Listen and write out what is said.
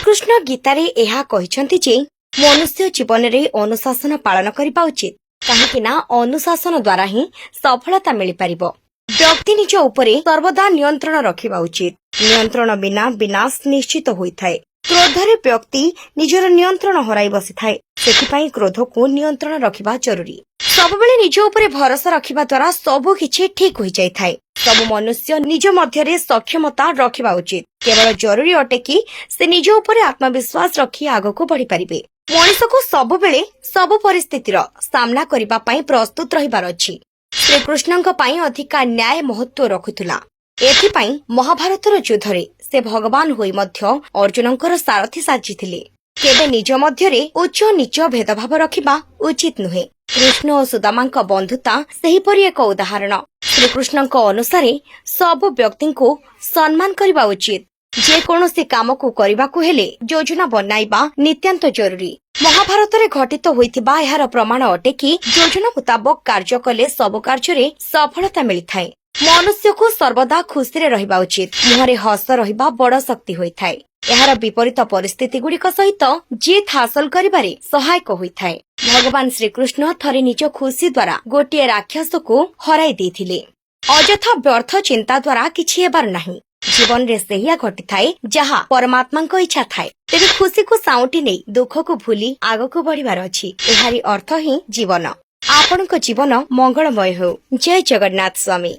ଶ୍ରୀକୃଷ୍ଣ ଗୀତାରେ ଏହା କହିଛନ୍ତି ଯେ ମନୁଷ୍ୟ ଜୀବନରେ ଅନୁଶାସନ ପାଳନ କରିବା ଉଚିତ, କାହିଁକି ନା ଅନୁଶାସନ ଦ୍ୱାରା ହିଁ ସଫଳତା ମିଳିପାରିବ। ବ୍ୟକ୍ତି ନିଜ ଉପରେ ସର୍ବଦା ନିୟନ୍ତ୍ରଣ ରଖିବା ଉଚିତ। ନିୟନ୍ତ୍ରଣ ବିନା ବିନାଶ ନିଶ୍ଚିତ ହୋଇଥାଏ। କ୍ରୋଧରେ ବ୍ୟକ୍ତି ନିଜର ନିୟନ୍ତ୍ରଣ ହରାଇ ବସିଥାଏ। ସେଥିପାଇଁ କ୍ରୋଧକୁ ନିୟନ୍ତ୍ରଣ ରଖିବା ଜରୁରୀ। ସବୁବେଳେ ନିଜ ଉପରେ ଭରସା ରଖିବା ଦ୍ୱାରା ସବୁ କିଛି ଠିକ ହୋଇଯାଇଥାଏ। ସବୁ ମନୁଷ୍ୟ ନିଜ ମଧ୍ୟରେ ସକ୍ଷମତା ରଖିବା ଉଚିତ। କେବଳ ଜରୁରୀ ଅଟେ କି ସେ ନିଜ ଉପରେ ଆତ୍ମବିଶ୍ୱାସ ରଖି ଆଗକୁ ବଢିପାରିବେ। ମଣିଷକୁ ସବୁବେଳେ ସବୁ ପରିସ୍ଥିତିର ସାମ୍ନା କରିବା ପାଇଁ ପ୍ରସ୍ତୁତ ରହିବାର ଅଛି। ଶ୍ରୀକୃଷ୍ଣଙ୍କ ପାଇଁ ଅଧିକା ନ୍ୟାୟ ମହତ୍ଵ ରଖୁଥିଲା। ଏଥିପାଇଁ ମହାଭାରତର ଯୁଦ୍ଧରେ ସେ ଭଗବାନ ହୋଇ ମଧ୍ୟ ଅର୍ଜୁନଙ୍କର ସାରଥୀ ସାଜିଥିଲେ। କେବେ ନିଜ ମଧ୍ୟରେ ଉଚ୍ଚ ନୀଚ ଭେଦଭାବ ରଖିବା ଉଚିତ ନୁହେଁ। କୃଷ୍ଣ ଓ ସୁଦାମାଙ୍କ ବନ୍ଧୁତା ସେହିପରି ଏକ ଉଦାହରଣ। ଶ୍ରୀକୃଷ୍ଣଙ୍କ ଅନୁସାରେ ସବୁ ବ୍ୟକ୍ତିଙ୍କୁ ସମ୍ମାନ କରିବା ଉଚିତ। ଯେକୌଣସି କାମକୁ କରିବାକୁ ହେଲେ ଯୋଜନା ବନାଇବା ନିତ୍ୟାନ୍ତ ଜରୁରୀ। ମହାଭାରତରେ ଘଟିତ ହୋଇଥିବା ଏହାର ପ୍ରମାଣ ଅଟେ କି ଯୋଜନା ମୁତାବକ କାର୍ଯ୍ୟ କଲେ ସବୁ କାର୍ଯ୍ୟରେ ସଫଳତା ମିଳିଥାଏ। ମନୁଷ୍ୟକୁ ସର୍ବଦା ଖୁସିରେ ରହିବା ଉଚିତ। ମୁହଁରେ ହସ ରହିବା ବଡ ଶକ୍ତି ହୋଇଥାଏ। ଏହାର ବିପରୀତ ପରିସ୍ଥିତିଗୁଡ଼ିକ ସହିତ ଜିତ୍ ହାସଲ କରିବାରେ ସହାୟକ ହୋଇଥାଏ। ଭଗବାନ ଶ୍ରୀକୃଷ୍ଣ ଥରେ ନିଜ ଖୁସି ଦ୍ୱାରା ଗୋଟିଏ ରାକ୍ଷସକୁ ହରାଇ ଦେଇଥିଲେ। ଅଯଥା ବ୍ୟର୍ଥ ଚିନ୍ତା ଦ୍ୱାରା କିଛି ହେବାର ନାହିଁ। ଜୀବନରେ ସେଇଆ ଘଟିଥାଏ ଯାହା ପରମାତ୍ମାଙ୍କ ଇଚ୍ଛା ଥାଏ। ତେବେ ଖୁସିକୁ ସାଉଁଟି ନେଇ ଦୁଃଖକୁ ଭୁଲି ଆଗକୁ ବଢିବାର ଅଛି। ଏହାରି ଅର୍ଥ ହିଁ ଜୀବନ। ଆପଣଙ୍କ ଜୀବନ ମଙ୍ଗଳମୟ ହେଉ। ଜୟ ଜଗନ୍ନାଥ ସ୍ୱାମୀ।